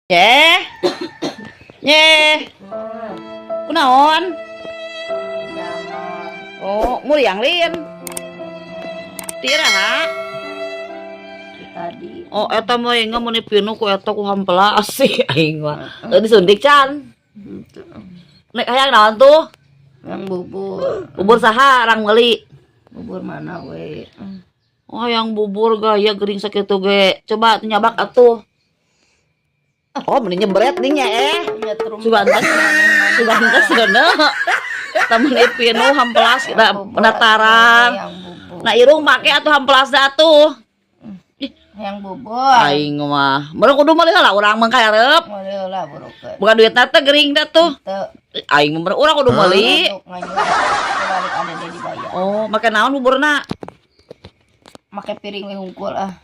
Ye. Nye. Kunaon? Oh, muriang lin. Tira ha? Tadi. Oh, eta mah inga mun pinu ku eta ku hampela asih aing mah. Teu disuntik can. Nek hayang naon tuh? Yang bubur. Bubur saha arang meuli? Bubur mana we? Oh, hayang bubur gaya gering sakitu ge. Coba nyabak atuh. Oh, meni nyebret nih nya eh. Nyetrum. Sugan teh. Sugan teh sebenarnya. Tamun pinu hampelas kita penataran. Yang bubur. Nah, irung make atuh hampelas da atuh. Yang bubur. Aing mah. Meureun kudu meuli heula urang mah kahareup. Boleh lah burukeun. Bukan duit teh gering da tuh. Teu. Aing mah urang kudu meuli. Nganyuk. Balik ada dia dibayar. Oh, make naon buburna? Make piring we hungkul ah.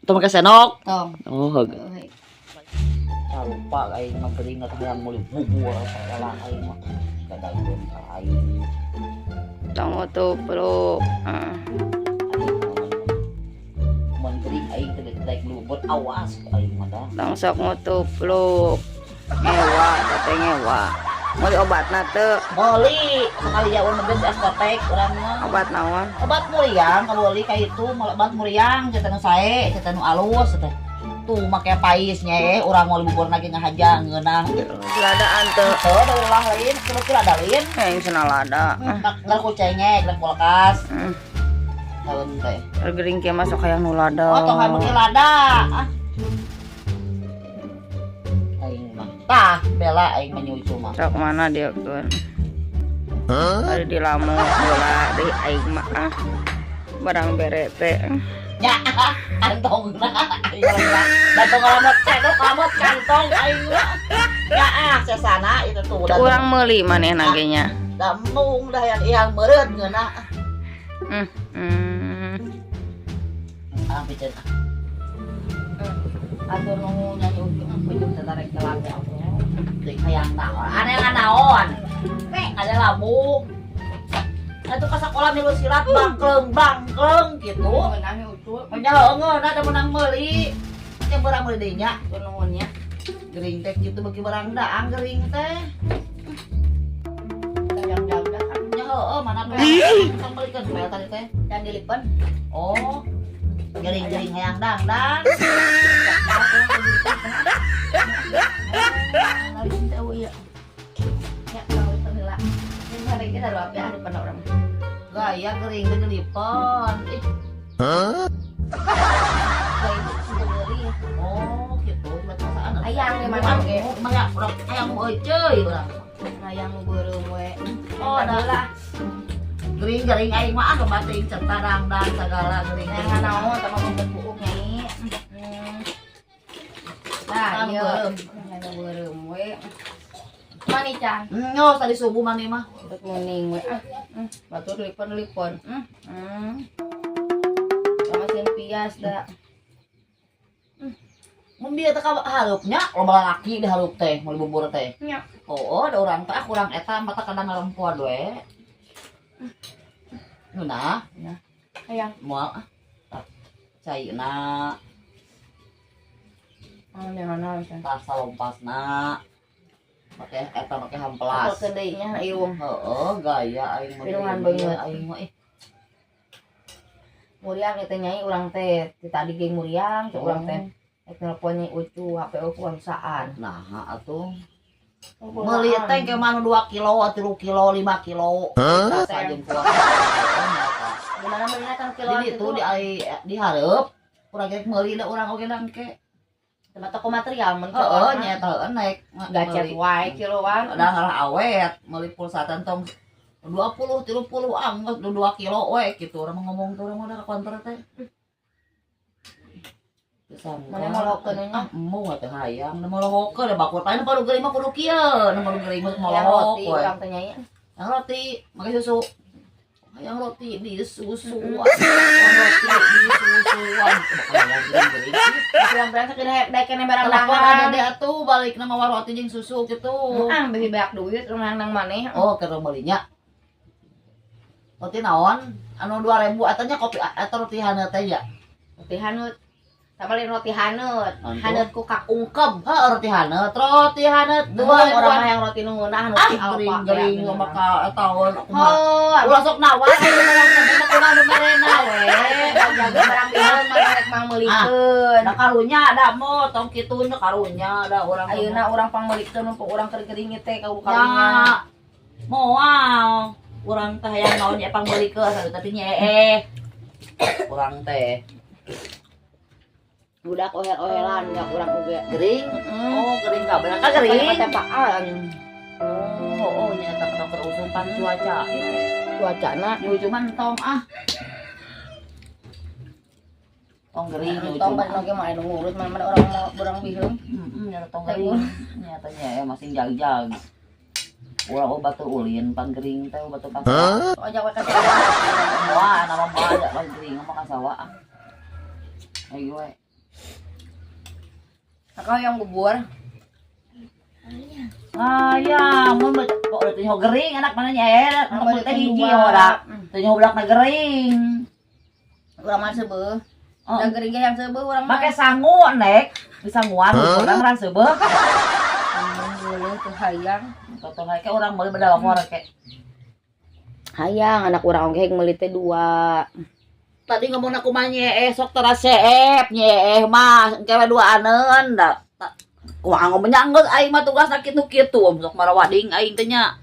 Tuh make sendok. Tong. Oh, heug. Lupa aing mah gering atau hayang meuli bubur segala aing mah. Gadageun ka aing. Tong tupruk. Ah. Mun gering aing teh daek meuli bubur awas aing mah dah. Tong sok ngutupluk. Ngewa, teh ngewa. Meuli obatna teu? Meuli sekali ya urang di apotek urang mah. Obat naon? Obat muriang kabeuli ka itu obat muriang cenah nu sae, cenah nu alus teh. Tuh make paisnya eh urang meuli bubur lagi ngahaja ngeunah. Ladaan teu? Teu da ulah lain, kira-kira ada lain. Yang cenah lada. Ah. Ngar ku cengek, ngar kulkas. Tahun teh. Gering kieu masuk hayang nu lada. Oh, tong hayang meuli lada. Ah. Aing mah. Tah, bela aing mah nyucu mah. Sok mana dia keun? Ada di lamu bola di aing mah ah. Barang bere teh. Nya, kantongna aing mah. Da tong ngalamot cedok lamot kantong aing mah. Ya ah, sesana itu tuh udah. Urang meuli manehna ge nya. Da embung dah yang ihang meureun ngeunah. Ah, piceun. Atur nu nyanyi ujung ujung tarik telat ya Allah. Teuing hayang naon? Aneh naon? Ada labu. Itu ke sekolah milu silat bangkleng bangkleng gitu. Ngeunah ucul. Nya heungeun ada menang meuli. Yang barang meuli deui nya. Nuhun nya. Gering teh kitu beuki barang daang gering teh. Yang jaga kan. Nya heueuh mana pe. Tong meulikeun pel tadi teh. Yang dilipen. Oh. Gering-gering hayang dangdan. Lagi tahu ya. Ya, kalau itu heula. Ini hari kita luap ya di orang. Gaya gering teh dilipon. Ih, Gaya itu untuk beli. Oh, gitu. Berarti masaan. Ayang di mana ge? Maya urang hayang nu euceuy urang. Hayang beureum we. Oh, ada lah. Gering-gering aing mah ah kebating certa dangdan segala gering-gering. Yang naon sama buket buuk nyai. Nah, Hayang iya. beureum. Hayang beureum we. Mani can. Nyos tadi subuh mani mah. Untuk muning we ah. Batur lipon-lipon. Sama sieun pias da. Mun bieu teh ka hareupnya loba lalaki di hareup teh meuli bubur teh. Nya. Oh, ada urang teh ah kurang eta mata kadang ngarempuan we. Nu nah, Hayang. Moal ah. Tah, caina, Naon yang naon can. Tah salompasna. Make eta make hampelas. Apa deui nya irung. Heeh, gaya aing mah. Irungan beungeut. Aing mah ih. Muriang teh nyai urang teh ti tadi ge muriang teh urang teh. Rek telepon nyai Ucu, HP Ucu saan. Nah, atuh. Meuli teh ke mana 2 kilo, 3 kilo, 5 kilo. Rasa jeung kuah. Gimana meulina kan kiloan? Di ditu di hareup. Urang ge meuli da urang oge nangke. Sama toko material mun Heeh, nya eta heueuh naik. Gacet wae kiloan. Udah ngalah awet, meuli pulsa teh tong 20, 30 anggeus 2 kilo we gitu. Urang mah ngomong tuh urang mah udah ke konter teh. Mana molohokeun nya? Ah, embung teh hayang, nu molohokeun da bakur paling baru geuring mah kudu kieu, nu baru geuring mah Yang molohok roti we. urang teh nyai. Yang roti, make susu. Hayang roti di susuan. Hayang roti di susuan. Bakal hayang geuring-geuring. Urang berangkat ke daek kene barang Telepon ada dahan. deh atuh balik nama roti jeung susu gitu. Ah, beuh banyak duit urang nang maneh. Oh, keur meulina. Roti naon? Anu 2000 atanya kopi atau roti haneut teh ya? Roti haneut. Sama lain roti haneut. Antu. Haneut ku kaungkep. Heuh, roti haneut, roti haneut. Dua Dua orang mah yang roti nu ngeunah nu Ah, ti Alfa. gering-gering maka tahun kumaha. Oh, Ulah sok nawar aya orang teh kumaha nu merena we. jaga barang beuheung mah rek mang meulikeun. Da karunya da mo tong kitu nya karunya da urang. Ayeuna urang pangmeulikeun mumpung urang keur gering teh ka karunya. Ya. Moal. Urang teh hayang naon nya pangmeulikeun tapi nya eh. Urang teh Budak oher-oheran enggak urang oge. gering. Heeh. Oh, gering kabeh ka gering. Patepaan. Oh, nya eta kana kerusupan cuaca ieu teh. Cuacana Nyu cuman tong ah. Tong gering nyu tong cuman. bari oge mah anu ngurus mana-mana orang mau urang beuheung. Heeh, nya tong gering. Nya teh nya ya masih jag-jag. Urang obat tuh ulin pan gering teh obat tuh pan. Ojak we ka Wah, nama mah ada pan gering mah kasawa ah. Ayo we. Akau yang bubur. Ayah, mun kok udah teh gering anak mana nya eh, anak teh hiji ora. Teh budak na gering. Urang mah seubeuh. Oh. Da gering ge yang seubeuh urang mah. Make sangu nek, bisa nguan urang ran seubeuh. Geuleuh teu hayang. Totong kayak urang meuli beda lapor kayak. Hayang anak urang oge meuli teh dua. Tadi ngomong aku mah nye sok teraseep nye mah engke we dua aneun da. Kumaha ngomongnya geus aing mah tugasna kitu-kitu sok marawading aing teh nya.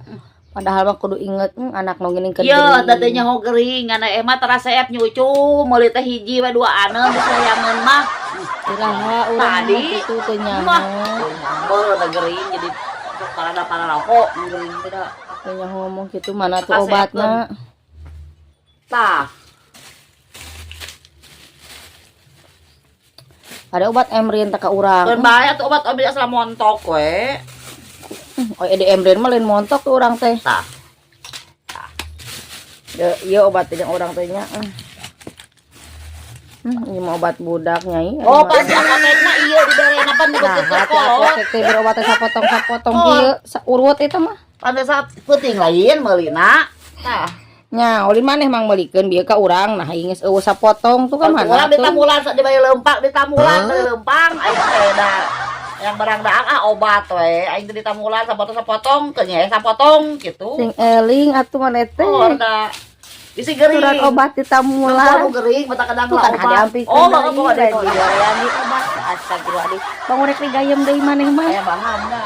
Padahal mah kudu inget anak nu geuning keur Ieu gering. teh nya gering ngan mah teraseep nyucu meuli teh hiji we dua aneun geus hayangeun mah. Iraha urang Tadi, mah kitu teh nyaho. Mah. Beuh da gering jadi sok parada pararoko gering teh da. Teu nyaho ngomong kitu mana tuh Kaseepkeun. obatna. Tah, Ada obat Emrin teh ka urang. keun bae atuh obat obat asal montok we. Oh, di Emrin mah lain montok tuh urang teh. Tah. Ya, ieu obat teh jeung urang teh nya. Ini mah obat budak nyai. Oh, pas di apotekna ieu diberena pan Nah, dibeukeut hati kolot. apotek teh berobat teh sapotong-sapotong Oh. kieu, saurut eta mah. Pada saat penting lain meulina. Tah. Nya, ulin maneh mang meulikeun bieu ka urang, nah ieu geus eueuh sapotong tuh ka mana Urang tuh. ditamulan sok dibayar leumpang, ditamulan beli leumpang aing teh da. Yang barang daang ah obat we, aing teh ditamulan sapotong-sapotong ke nya sapotong gitu. Sing eling atuh maneh teh. Oh, da. Bisi gering. Surat obat ditamulan. Tuh gering mata kadang Tuh lah kan obat. ada ampikeun Oh, deui, banget kok ada da diberean di obat. Astagfirullahaladzim. Bang rek gayem deui maneh mah. Aya bahan da.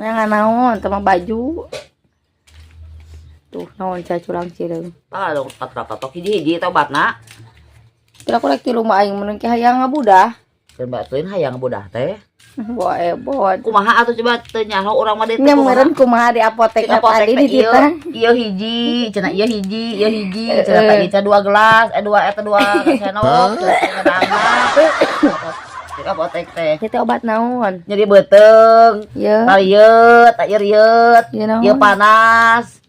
Ya naon teh mah baju. Tuh naon caculang cireung. Tah dong patok hiji-hiji eta obatna. Kira aku rek tilu mah aing mun ke hayang ngabudah. Keun batuin hayang budah teh. Bawa ebot. Kumaha atuh coba teu nyaho urang mah deui Nya meureun kumaha di apotek Cina apotek tadi teh di ieu, kita. ieu hiji, cenah ieu hiji, ieu hiji, cenah teh ieu dua gelas, dua eta dua sendok, cenah dana. Cek apotek teh. Ieu teh obat naon? Nyeri beuteung, Ieu. tarieut, tah ieu rieut, Ieu naon? ieu panas.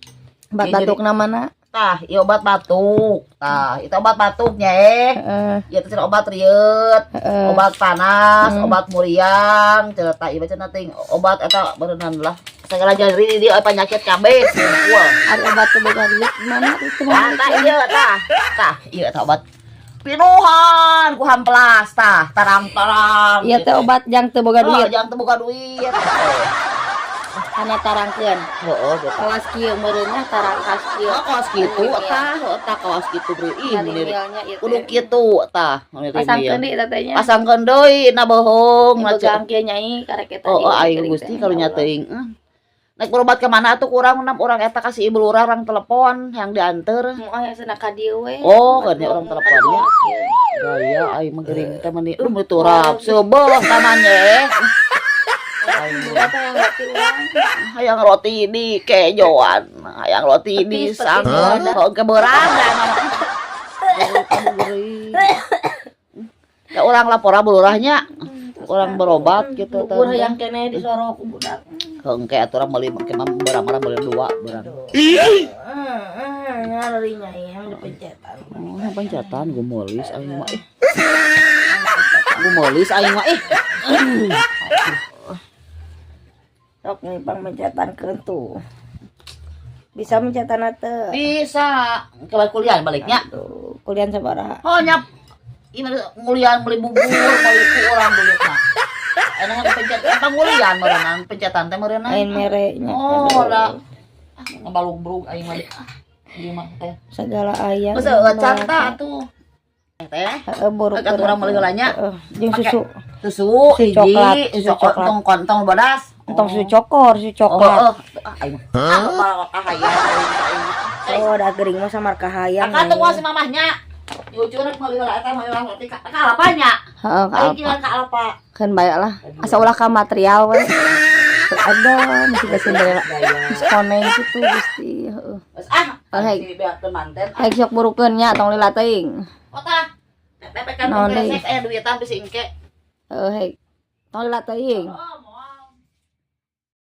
Obat Ieu batuk na mana? Tah, ieu obat batuk. Tah, itu obat batuknya eh. Heeh. Ieu teh cenah obat rieut, Heeh. obat panas, obat muriang, cenah tah ieu cenah ting obat eta beureunan lah. Segala jari di dieu penyakit kabeh. Wah. Ada obat teu boga duit mana itu Tah, mah. tah ieu tah. Tah, ieu tah obat pinuhan ku hamplas tah, tarang-tarang. Ieu teh obat jang teu boga Oh, duit. jangan teu boga duit. Kana tarangkeun. Heeh, gitu. Kelas kieu meureunnya tarangkas kieu. Oh, kaos kitu tah, heuh tah kaos kitu bro. Ih, Nyari meni milnya ieu kudu teh. kitu tah, meni Pasangkeun deui eta teh nya. Pasangkeun deui na bohong na cek. Begang kieu nyai karek eta. Oh, oh aing Gusti karunya teuing. Naik berobat ke mana atuh kurang enam orang eta kasih ibu lurah orang telepon yang diantar. Moal aya cenah ka dieu we. Oh, kan orang teleponnya. Gaya aing mah gering teh meni meuni turap. Seubeuh tamannya eh. Aing Budak teh yang roti urang. hayang roti di kejoan, hayang roti di Petis, sang. petis ada. Oh, keberang da nama. Ya orang lapor bulurahnya, orang berobat gitu Bubur hayang keneh disorok ku budak. Hengke atuh urang meuli make mah berang-berang meuli dua berang. Nyari nyai yang dipencetan. Oh, yang pencatan gumolis aing mah ih. Gumolis aing mah ih. Sok nih pang pencetan tuh. Bisa mencetan teu? Bisa ke kuliah baliknya. Aduh, kuliah sabaraha? Oh, nyap. Ini ngulian beli bubur, beli ku orang duitna. Enak pencet, apa ngulian meureunang pencetan teh meureunang. Lain merenya. Oh, Aduh. da. Ah, ngabalug-balug aing mah. Ah, ieu mah teh. Segala aya. Geus eueuh canta atuh. Teh. Heeh, buruk. Agak urang meuli heula nya. Heeh, jeung susu. Susu, Susu hiji, coklat, susu susu coklat. tong kontong bodas. Entong susu cokor, susu Oh, coklat. oh, ah, aing mah. Ah, kahayang aing mah. Oh, da gering mah samar kahayang. Kakak tunggu si mamahnya. Yucu rek meuli heula eta meuli heula ka ka alapanya. Heeh, ka Aing apa? kira ka alapa. Keun bae lah. Asa ulah ka material we. Ada masih ke Cinderella. Geus koneng kitu Gusti, heeh. Geus ah, Oh, hei. si beak teu manten. Haik sok burukeun nya, tong lila teuing. Kota. Pepe kan Naon deui? kresek aya duitan bisi engke. Heeh, haik. Tong lila teuing. Oh.